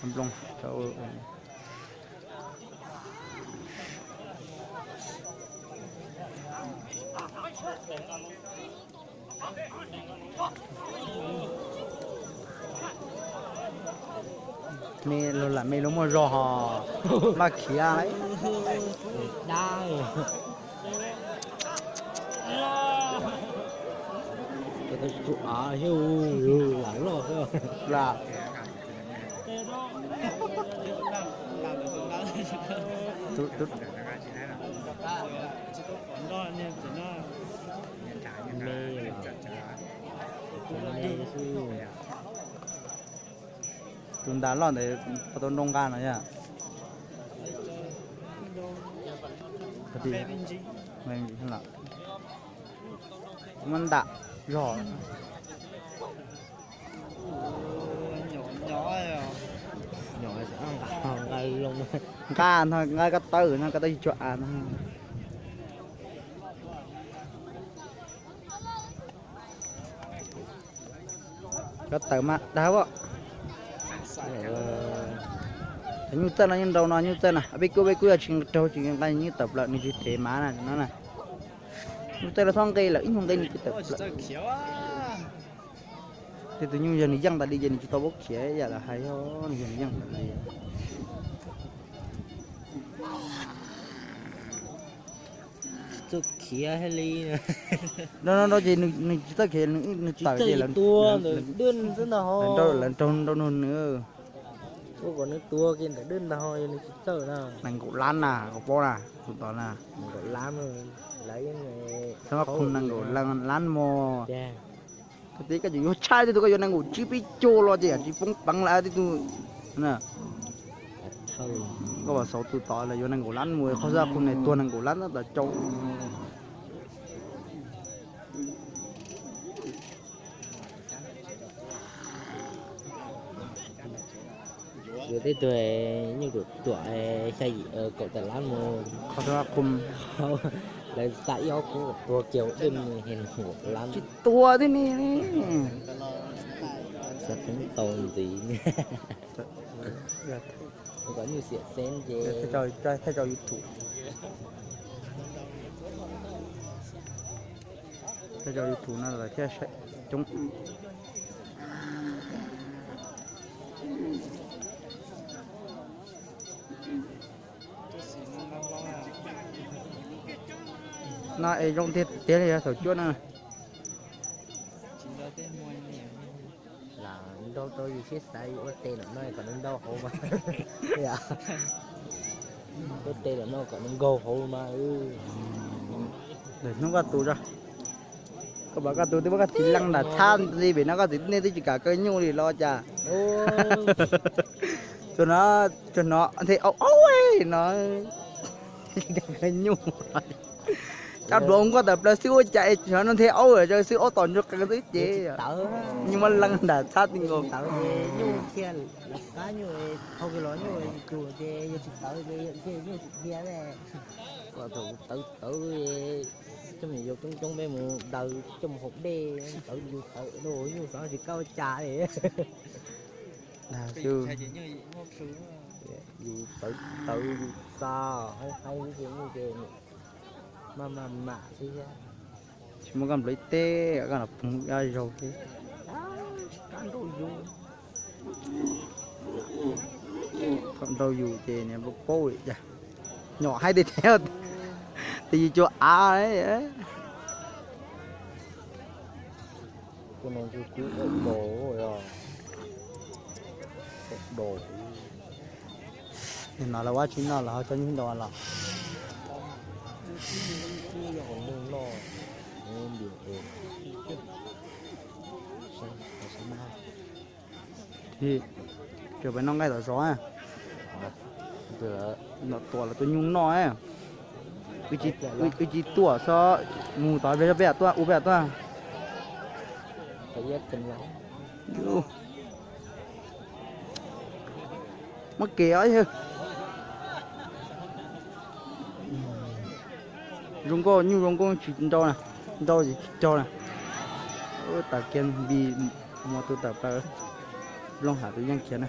Nplooj. Me los lam me los muaj zog ho maj khiav. Lam loj. Tus ntas loj ntawd puas tau nroo nqa no yog? Muab ntam zog. Nqa no, nqa ko taw no, ko taw tsis tshua av no. Ko taw mas dag as. Nyuj txawj no, nyuj nrau no, nyuj txawj na, peb kuj, peb kuj yog tsis raug tsis nqa nyuj tawm plaws, nws tsis thev mav na no na. Nyuj txawj no txhob nqe lawm, ib nyuag nqe nws tsis tawm plaws. Tej tus nyuj yog nws yeej tas li ces nws tsis tau paub khiav, yam lawv hais, nws yog nws yeej tas li. Txawj khiav li. No no no ces nws tsis txawj khiav, nws tsis tawm ces lawv tua ntawm dwj xwb ntag ho. Lawv nrau nrau nws. Ua kom nws tuag kiag ntawm dwj ntag ho, yog nws tsis txawj na. Nees nkaum lab na, koj paub na, tus tod na. Nees nkaum lab, lawv yeej, xab mab qhum nees nkaum lab mos. Koj tib koj tseem yuav tshaj tej tus, koj yuav nees nkaum tsib peb caug los ces yam tsis poob peev lawm tej tus. Koj vam xauv tus tod lawv yuav nees nkaum lab mus, qhov xab mab qhum ne tuag nees nkaum lab tab tom cau. Yuav tej tug nyuj ruam ruam xya yim kaum tawm lab mus, qhov xab mab qhum, lawv xa ib ob kub tuag kiag dwj, nees nkaum lab tsis tuag thiab ne. Xab qhum tau ntxiv. Kom nyuj xiam xeeb ces thaij rau YouTube, thaij rau YouTube no lawv thiaj coob. No es zoo tiag tiag li yog thaum cuab no. Lam nrau rau yus siab xav, yus ua tes lam no kom nws ntau hauv mas. Ua tes lam no kom nws nkaug hauv mas. Hnub koj tus, koj pom koj tus twb muab koj txiv leej nram txhab li pem no, koj txiv nej twb tsis kam kaw nyuj li los cas? Tsuas hnov nthe aub aub no, kaw nyuj. Cov hluas nkauj tawm plaws xwb ua cas es hnov nthe aub, xwb aub tom ntsuag qees xwb ces nyuj muab leej nram txhab ti nkaus. Tawv tawv, coj mus yug coob coob peb mus daws coj mus haus dej, tawv yus tawv, nyuj xav tsis kaub cas li. Yus tawv tawv yus xa, haib haib ces nyuj ces maj maj mam xwb thiab. Tsis muaj koj nplawv teb, koj los phoov dab zaug thiab. Thaum nrau yus ces niam paub paub li cas. Nyom haib tiag tiag, tias yus cua av. Tus no tus kub ua dos, ua dos. Nim no lawv ua tsis noj los ho cov nyuj nrau los. Ces peb noj nqaij tom zos, tom tuam los tua nyuj noj. Wb tsis tuaj, xyov mus tod peb tuaj, ua peb tuaj. Muab kev os yawg. Zoo nkauj, nyuj zoo nkauj tsis nrau na, nrau ces tsis raug na. Tas kiag npis, muaj tus tawm plaws, Looj Ham tus yeej khiav na.